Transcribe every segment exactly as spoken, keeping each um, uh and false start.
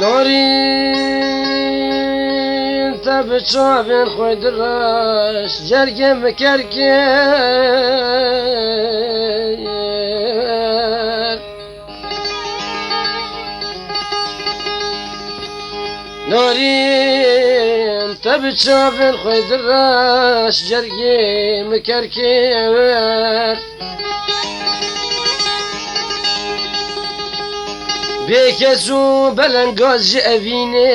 Narîn te bi çavên xwe direş, cergê min ker kir. Narîn te bi çavên xwe direş, cergê min ker kir. Bêkes û belengaz ji evînê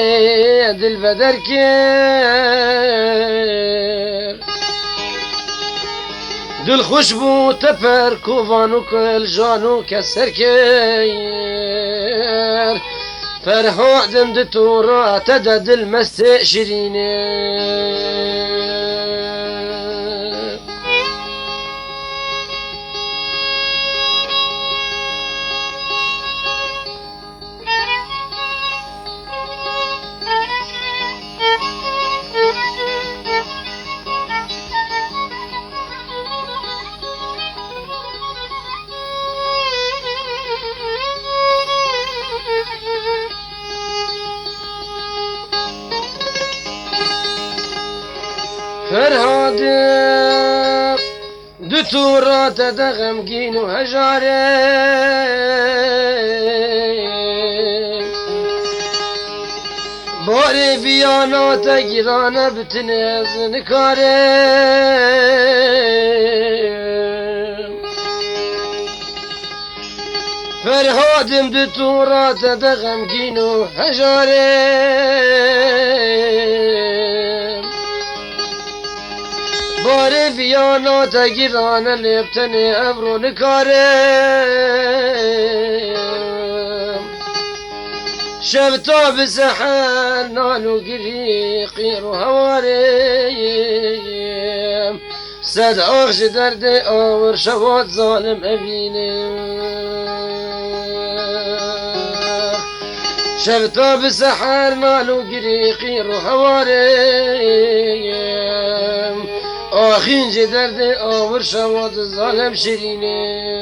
dilveder kir. Dilxweş bû teper kovan û kiljan û keser kir. Ferhadim di tora te de dil mestê şirînê. Ferhad, di tora te de xemgîn û hejar e. Barê viyana te giran e, bi tinê ez nikarim. Ferhadim di tora te de xemgîn û hejar e. Barê viyana te giran e, lê bi tenê evro nikarim. Şev ta bi seher nan û girî qîr û hewarê. Sed ax ji derdê awir şewat zalim evînim. Şev ta bi seher nan û girî qîr û hewarê. Axîn ji derdê awir şewat zalim şirînim.